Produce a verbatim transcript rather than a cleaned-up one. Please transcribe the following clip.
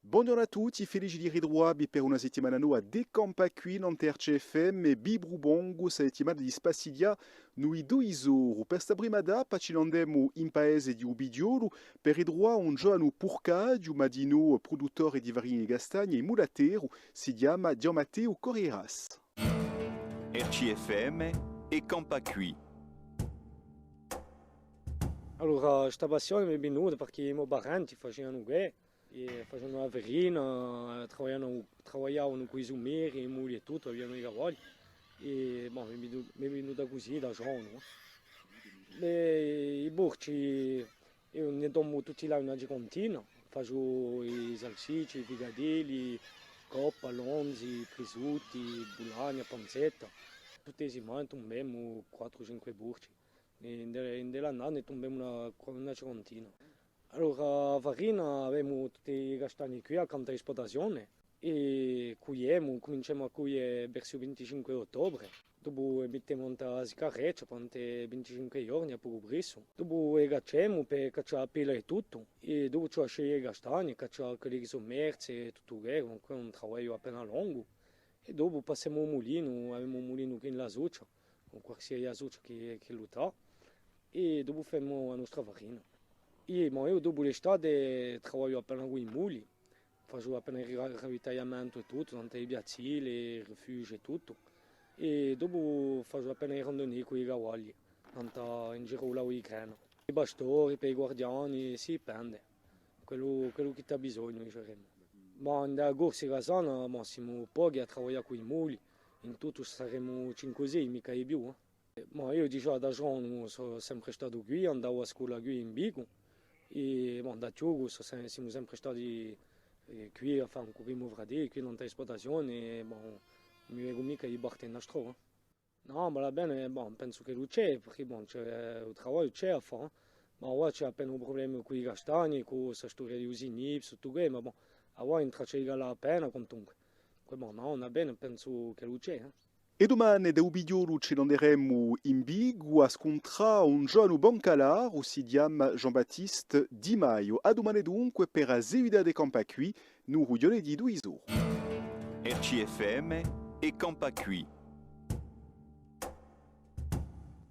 Bonghjornu à tutti, felici di ritruvà vi per una settimana nova di Campà quì, nant'à R C F M, è vi prupongu sta settimana di spassighjà in i Dui Sorru. Per sta prima tappa ci n'andemu in paese di u Pighjolu per ritruvà un ghjovanu purcaghju, ma dinò pruduttore di farina è di castagne è mulatteru, si chjama Ghjuvan Matteu Correras. R C F M è Campà quì. Allora, sta passione m'hè vinuta perchè i mo parenti facianu què, è facianu a farina, travagliavanu, travagliavanu cù i sumeri, i muli è tuttu, avianu i cavalli. È, bon, m'hè vinu-, m'hè vinuta cusì da ghjovanu. È i purci, eiu ne tombu tutti l'anni una cinquantina, facciu i salsicci, i fricadilli, coppa, lonzi, prisutti, bulagna, panzetta. Tutte e simane tumbemu quattru, cinque purci. È in de, in de l'annate ne tumbemu una, una cinquantina. Allora, a farina, avemu tutti i castagni quì accantu à l'esplutazione, è cugliemu, cuminciemu à cuglie versu u vinticinque d'ottobre, dopu e mittemu nant'à a siccareccia, per nant'à vinticinque ghjorni, à pocu pressu. Dopu e cacciemu per caccià a pella è tuttu, è dopu ci hè à sceglie e castagne, caccià quelle chì sò merze è tuttu què, comunque hè un travagliu appena longu. È dopu passemu à u mulinu, avemu un mulinu chì in la succia, cù qualsiasi succia chì, chì lu tà, è dopu femu a nostra farina. È, ma eiu dopu l'estate travagliu appena cù i muli, facciu appena u ra-, ravitagliamentu è tuttu, nant'à i piazzili, i rifugi è tuttu, è dopu facciu appena e randonnée cù i cavalli, nant'à, in giru à u lagu di Grena. I pastori, per i guardiani, sì, dipende. Quellu, quellu chì t'hà bisognu, diceremu. Ma in a Corsica sana, ma simu pochi à travaglià cù i muli, in tuttu saremu cinque o sei, micca di più, eh. Ma eiu digià da ghjovanu sò sempre statu quì, andava à a scola quì in Vicu, è, bon, da chjucu sò sem-, simu sempre stati, eh, quì à fà cù u mo fratellu, quì nant'à l'esplutazione, è, bon, ùn mi vecu micca di parte in altrò, eh. Nò, ma va bè, bon, pensu ch'ellu ci hè, perchè, bon, ci hè, u travagliu ci hè à fà, eh. Ma avà ci hè appena un prublema cù i castagni, cù sta storia di u SINIP, tuttu què, ma bon, avà in traccia di calà appena, quantunque. Què, bon, nò, va bè, pensu ch'ellu ci hè, eh. È dumane da u Pighjolu ci n'anderemu in Vicu à scuntrà un ghjovanu bancalaru, si chjama Jean-Baptiste Di Maio. À dumane dunque per a seguita di Campà quì, in u rughjone di Dui Sorru. R C F M è Campà quì.